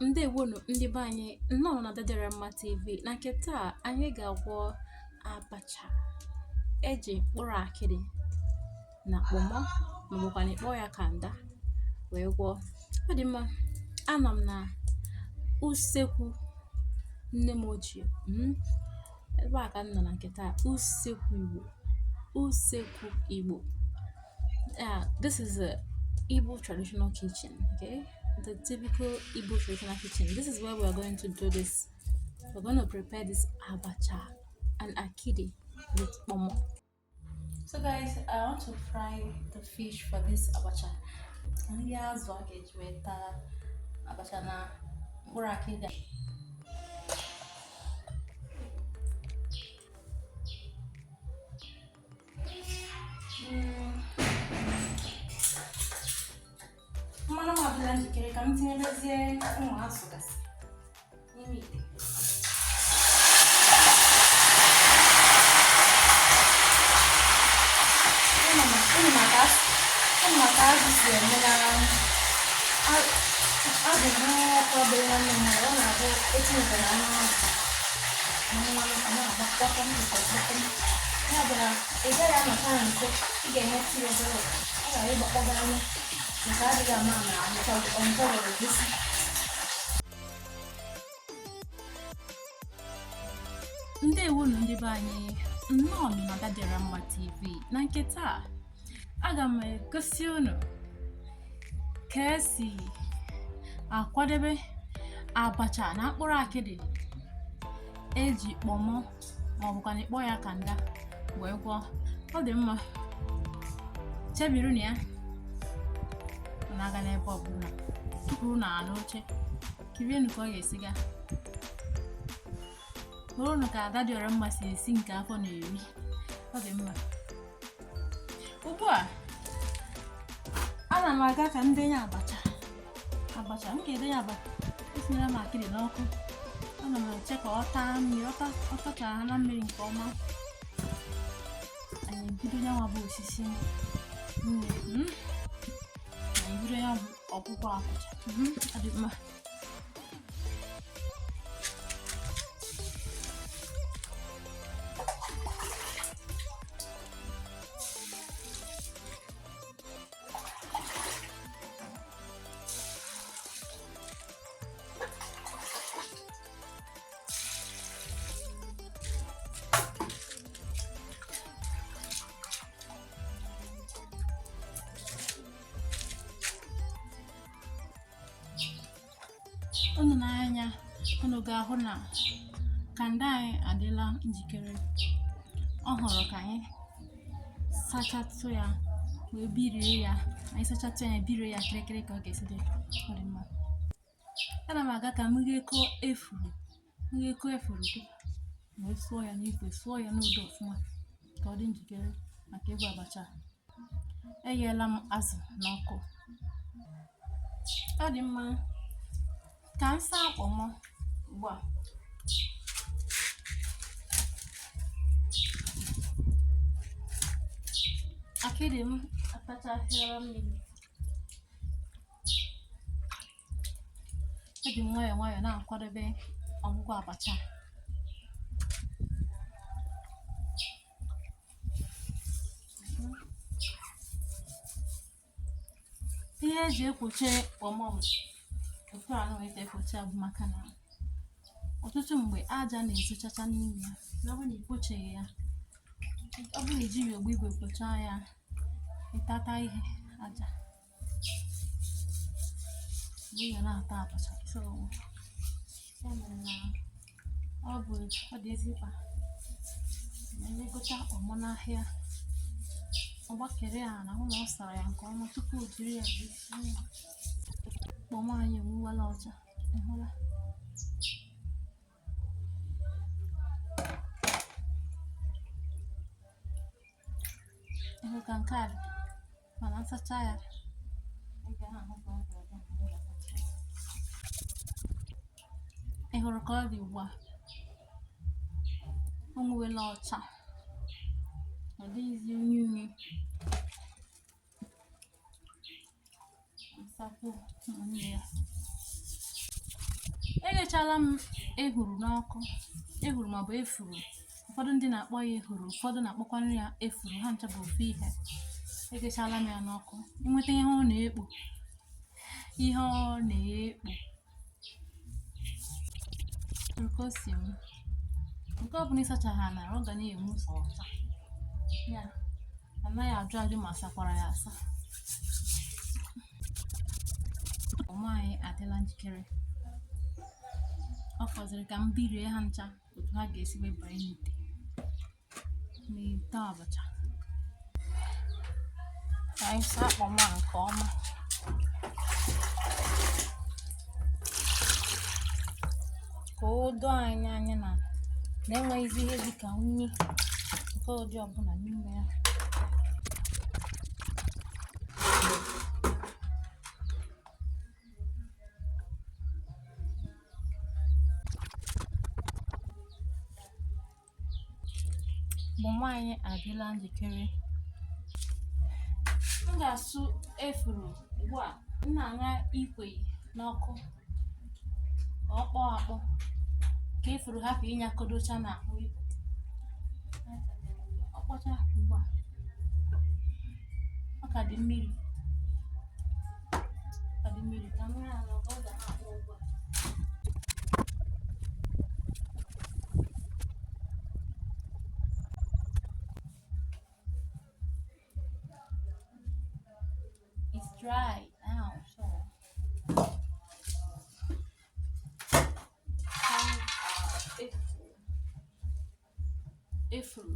Ndewonu ndị be anyị, nnọọ na Adadịọramma TV. Na nke taa, anyị ga-agwọ abacha eji mkpụrụ akịdị na kpọmọ maọbụkwa na ịkpọ ya kanda wee gwọọ. Ọ dị mma, anọ m na usekwu nne m ochie. Ebe a ka m nọ na nke taa, usekwu Igbo, usekwu Igbo. Yeah, this is a Igbo traditional kitchen, okay? The typical Igbo traditional kitchen. This is where we are going to do this. We're going to prepare this abacha and akidi with kpomo. So guys, I want to fry the fish for this abacha. Nri azụ a ga-eji wee taa abacha na mkpụrụ akịdị. Mmanụ m adịla njikere ka m tinyebezie ụmụ azụ gasị n'ime ite. Unu ma ka azụ si eme na azụ mmanụ ọkụ obere nwanne mmadụ, ọ na-abụ etinyetara anụ azụ na mmanụ, ọ na-agba kpọkọm kpọkọm. Ya bụ na ị gaghị anọcha ya nso, ị ga-emetụ ya obere, ọ ghara ịgbakpọ gị anya, nke adịghị ama ama ọnịcha gwara egosi. Ndewonu ndị be anyị, nnọọ na Adadịọramma TV. Na nke taa, aga m egosi unu ka esi akwadebe abacha na mkpụrụ akịdị eji kpọmọ maọbụkwa na ịkpọ ya kanda wee gwọọ. Ọ dị mma, chebiru na ya na-aga n'ebe ọbụla tukwuru na n'oche, kirienụ ka ọ ga-esi gaa, hụrụnụ ka Adadịọramma si esi nke afọ na-eri. Ọ dị mma. Ugbu a, ana m aga ka m denye abacha. Abacha m ga-edenye abacha, etinyela m akịdị n'ọkụ, ana m eche ka ọ taa mmiri. Ọ tachara na mmiri nke ọma, anyị ebido nyanwa bụ osisi nri. Anyị ebido ya bụ ọgwụgwọ abacha. Ọ dị mma. Unu n'anya, unu ga-ahụ na kanda anyị adịla njikere. Ọ họrọ ka anyị sachatụ ya wee birie ya. Anyị sachatụ ya, birie ya kịrịkịrị ka ọ ga-esi dị. Ọ dị mma. Ana m aga ka m ghekọọ efuru, m ghekọọ efuru wee sụọ ya n'ikwe, sụọ ya n'odo ọfụma ka ọ dị njikere maka ịgwọ abacha. Egheela m azụ n'ọkụ. Ọ dị mma, ka m saa kpọmọ ugbu a. Akịdị m atachasịala mmiri. Eji m nwayọọ nwayọọ na-akwadebe ọgwụgwọ abacha. Ihe eji ekwoche kpọmọ m otu a na ekwoche bụ maka na ọtụtụ mgbe aja na-ezochacha n'ime ya. Na ọ bụrụ na ikwocheghị ya, ọ bụrụ na ijighị ogbu igwe kwochaa ya, ịtata ihe aja mgbe ị ga na-ata abacha. So ya mere na ọ bụ ọ dị ezi mkpa na onye gota kpọmọ n'ahịa, ọ gbakere ya na hụ na ọ sara ya nke ọma tupu o jiri ya wee sie nri. Kpọmọ anyị enwuwala ọcha, ị hụla? Ịhụ ka nke a dị, mana nsacha ya, ị ga na-ahụ ka ọ ga-adị mgbe ị ga-asacha ya. Ị hụrụ ka ọ dị ugbu a? O nwewela ọcha, ọ dịghịzi unyi unyi. Nsapụ ụmụnne ya. Eghechala m ehuru n'ọkụ, ehuru maọbụ efuru. Ụfọdụ ndị na-akpọ ya ehuru, ụfọdụ na-akpọkwanụ ya efuru. Ha ncha bụ ofu ihe. Eghechala m ya n'ọkụ. Inweta ihe ọ na-ekpo, ihe ọ na-ekpo ka o si enwu. Nke ọ bụla ịsachaghị na ọ ga na-enwu sọ ọcha ya, anaghị ajụ ajụ ma asakwara ya asa. Kpọmọ anyị adịla njikere. Ọ fọziri ka m birie ha ncha otu ha ga-esi wee banye n'ite, n'ite abacha. Ka anyị saa kpọmọ a nke ọma. Ka o doo anyị anya na na-enweghịzi ihe dịka unyi nke ụdị ọbụla n'ime ya. Kpọmọ anyị adịla njikere. M ga-asụ efuru ugbu a. M na-aṅa ikwe n'ọkụ ka ọ kpọọ akpọ, ka efuru hapụ ịnyakodocha n'ahụ ikwe. Ọ kpọcha ugbu a, ọ ka dị mmiri, ọ ka dị mmiri. Ka m ṅaa ya n'ọkụ, ọ ga na-akpọ ugbu a. It's dry now, so turn our efuru.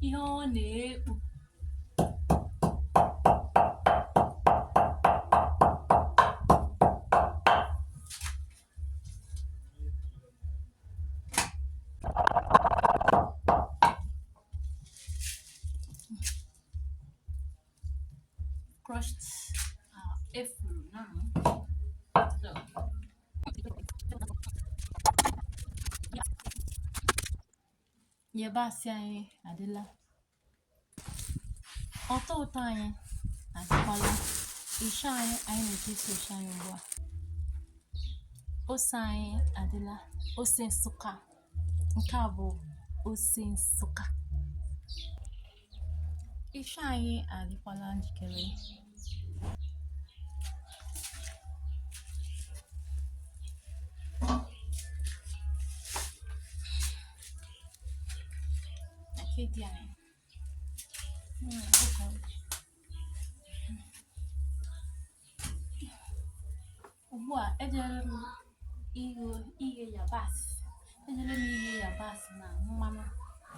Ihe ọ na-ekpu. Crushed efuru now. So yabasị anyị adịla, ọtọ ụtọ anyị adịkwala. Ịsha anyị, anyị na-eji isi ịsha anyị ugbu a. Ose anyị adịla, ose Nsụka. Nke a bụ ose Nsụka. Ịsha anyị adịkwala njikere. Akịdị anyị. Ugbu a ejere m ighe yabasị. Ejere m ighe yabasị na mmanụ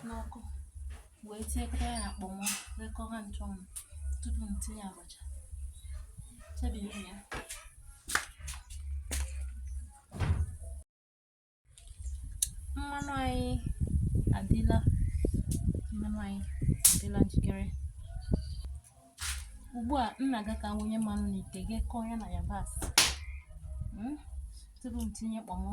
n'ọkụ wee tinyekọta ya na kpọmọ, ghekọọ ha ncha ọnụ tupu m tinye abacha. Chebiri ya. Mmanụ anyị adịla, mmanụ anyị adịla njikere. Ugbu a m na-aga ka m wụnye mmanụ n'ite ghekọọ ya na yabasị tupu m tinye kpọmọ.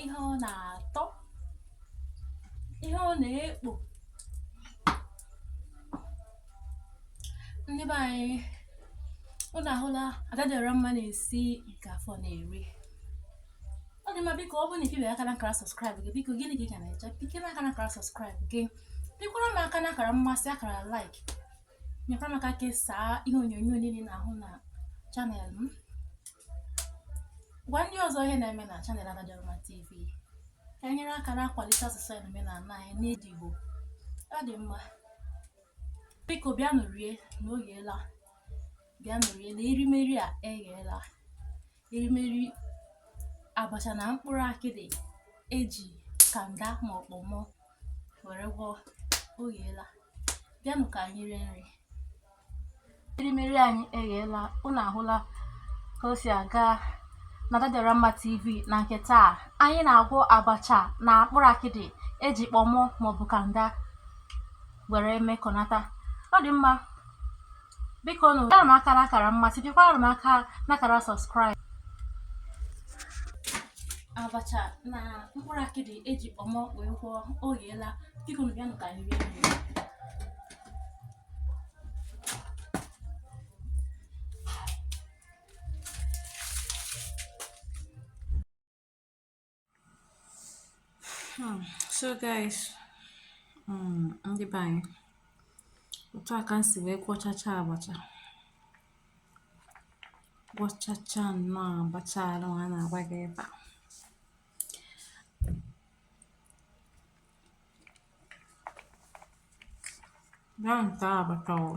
Ihe ọ na-atọ, ihe ọ na-ekpo. Ndị be anyị, unu ahụla Ada Dị Ọra Mma na-esi nke afọ na-eri. Ọ dị mma. Biko, ọ bụrụ na ị pịbeghị aka na akara subscribe gị, biko, gịnị ka ị ka na-eche? Pịkere aka na akara subscribe gị, pịkwara m aka na akara mmasị, akara like, nyekwara m aka kesaa ihe onyonyo niile ị na-ahụ na channel m. Gwa ndị ọzọ ihe na-eme na channel Ada Dị Ọra Mma TV, ka anyị nyere aka na-akwalite asụsụ anyị na omenala anyị n'ịdị Igbo. Ọ dị mma. Biko bịanụ rie na o gheela. Bịanụ rie na erimeri a egheela. Erimeri abacha na mkpụrụ akịdị eji kanda ma ọ kpọmọ were gwọọ, o gheela. Bịanụ ka anyị rie nri. Erimeri anyị egheela. Unu ahụla ka o si aga na Ada Dị Ọra Mma TV. Na nke taa, anyị na-agwọ abacha na mkpụrụ akịdị eji kpọmọ maọbụ kanda were mekọnata. Ọ dị mma. Biko nụ, pịara m aka n'akara mmasị, pịakwara m aka n'akara subscribe. Abacha na mkpụrụ akịdị eji kpọmọ wee gwọọ, o gheela. Biko nụ, bịanụ ka anyị rie nri. So guys, ndị be anyị, otu a ka m si wee gwọchacha abacha, gwọchacha nnọọ abacha anụ a na-agwa gị ebe a. Bịa taa abacha o.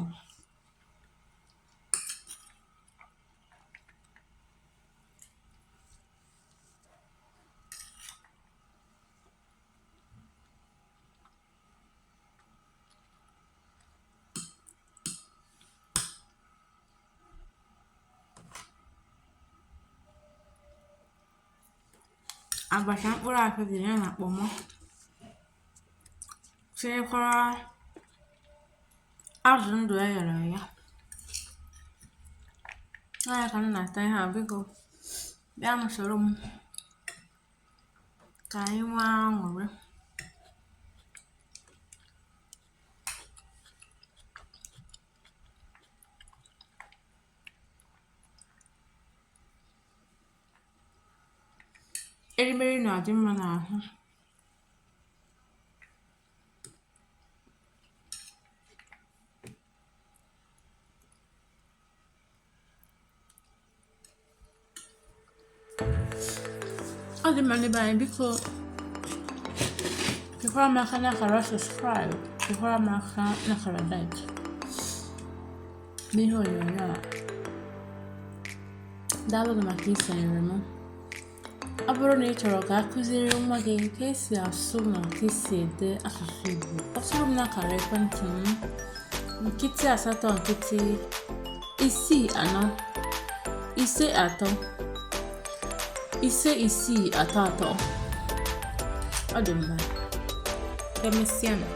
Abacha mkpụrụ akịdị ya na kpọmọ, tinyekwara azụ ndụ e ghere eghe. Ọ ya ka m na-ata ihe a. Biko bịanụ soro m ka anyị nwee aṅụrị. Erimeri na-adị mma n'ahụ. Ọ dị mma. Ndị be anyị, biko pịkwara m aka n'akara subscribe, pịkwara m aka n'akara like n'ihe onyonyo a. Daalụnụ maka isonyere m. Ọ bụrụ na ị chọrọ ka a kụziere nwa gị ka esi asụ na ka esi ede asụsụ Igbo, kpọtụrụ m n'akara ekwentị m: 0 8 0 6 4 5 3 5 6 3 3. Ọ dị mma, ka emesịa nụ.